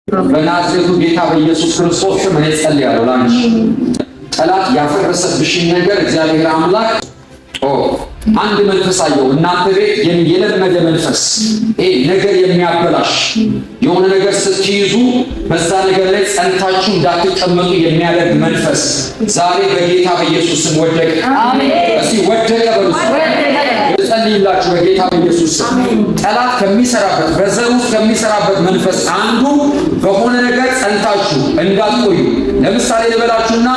በናዝሬቱ ጌታ በኢየሱስ ክርስቶስ ስም እኔ ጸልያለሁ ላንቺ። ጠላት ያፈረሰብሽን ነገር እግዚአብሔር አምላክ አንድ መንፈስ አየው። እናንተ ቤት የለመደ መንፈስ፣ ይሄ ነገር የሚያበላሽ፣ የሆነ ነገር ስትይዙ በዛ ነገር ላይ ጸንታችሁ እንዳትቀመጡ የሚያደርግ መንፈስ ዛሬ በጌታ በኢየሱስ ስም ወደቀ። እስቲ ወደቀ በሉ። እጸልይላችሁ በጌታ በኢየሱስ ስም፣ ጠላት ከሚሰራበት፣ በዘር ውስጥ ከሚሰራበት መንፈስ አንዱ በሆነ ነገር ጸንታችሁ እንዳትቆዩ። ለምሳሌ ልበላችሁና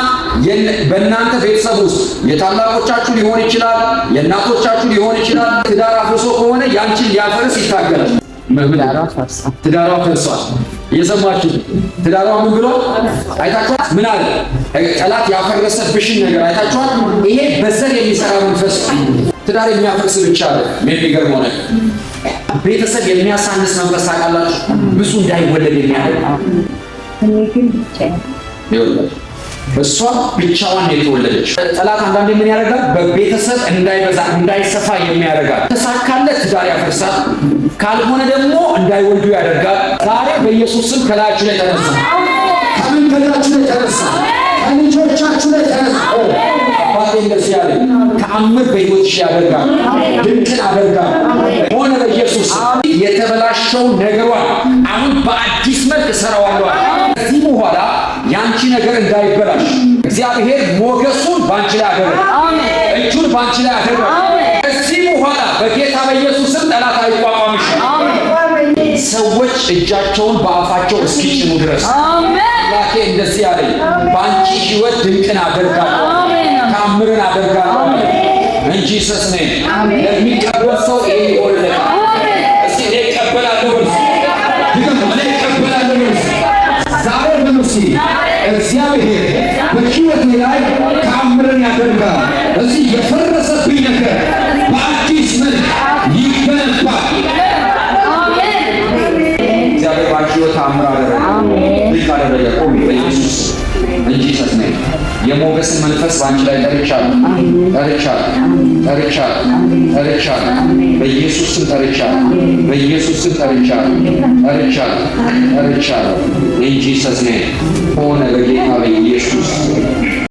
በእናንተ ቤተሰብ ውስጥ የታላቆቻችሁ ሊሆን ይችላል፣ የእናቶቻችሁ ሊሆን ይችላል። ትዳር አፍርሶ ከሆነ ያንቺን ሊያፈርስ ይታገላል። ትዳሯ ፈርሷል። እየሰማችሁ? ትዳሯ ምን ብሎ አይታችኋል? ምን አለ? ጠላት ያፈረሰብሽን ነገር አይታችኋል? ይሄ በዘር የሚሰራ መንፈስ ትዳር የሚያፈርስ ብቻ አለ። የሚገርመው ነገር ቤተሰብ የሚያሳንስ መንፈስ ታውቃላችሁ? ብዙ እንዳይወለድ የሚያደርግ። እሷ ብቻዋን የተወለደች። ጠላት አንዳንዴ ምን ያደርጋል? በቤተሰብ እንዳይበዛ፣ እንዳይሰፋ የሚያደርጋል። ተሳካለት ትዳር ያፈርሳል፣ ካልሆነ ደግሞ እንዳይወልዱ ያደርጋል። ዛሬ በኢየሱስ ስም ከላያችሁ ላይ ተነሳ፣ ከመንገዳችሁ ላይ ተነሳ፣ ከልጆቻችሁ ላይ ተነሳ። አባቴ እንደዚህ ያለ ተአምር በሕይወትሽ ያደርጋል፣ ድንቅን አደርጋል። ሆነ በኢየሱስ። የተበላሸው ነገሯን አሁን በአዲስ መልክ እሰራዋለሁ። ከዚህ በኋላ ያንቺ ነገር እንዳይበላሽ እግዚአብሔር ሞገሱን ባንቺ ላይ አደረገ፣ እጁን ባንቺ ላይ አደረገ። ከዚህ በኋላ በጌታ በኢየሱስ ስም ጠላት አይቋቋምሽ። ሰዎች እጃቸውን በአፋቸው እስኪጭኑ ድረስ አምላኬ እንደዚህ ያለኝ በአንቺ ሕይወት ድንቅን አደርጋለሁ፣ ተአምርን አደርጋለሁ። In Jesus' name ለሚቀበል ሰው ይሄ ይሆንለታል። እስቲ እኔ እቀበላለሁ በሉ። ድገሙ፣ እኔ እቀበላለሁ በሉ። ዛሬ በሉ እስኪ፣ እግዚአብሔር በሕይወቴ ላይ ተአምርን ያደርጋል። እዚህ የፈረሰብኝ ነገር በአዲስ መልክ ይገነባል። እግዚአብሔር በአንቺ ሕይወት ተአምር አደረገ፣ ድንቅ አደረገ። ቆሚ በኢየሱስ። In Jesus' name የሞገስን መንፈስ በአንቺ ላይ ጠርቻለሁ፣ ጠርቻለሁ፣ ጠርቻለሁ፣ ጠርቻለሁ። በኢየሱስ ስም ጠርቻለሁ፣ በኢየሱስ ስም ጠርቻለሁ፣ ጠርቻለሁ፣ ጠርቻለሁ። In Jesus' name ሆነ በጌታ በኢየሱስ።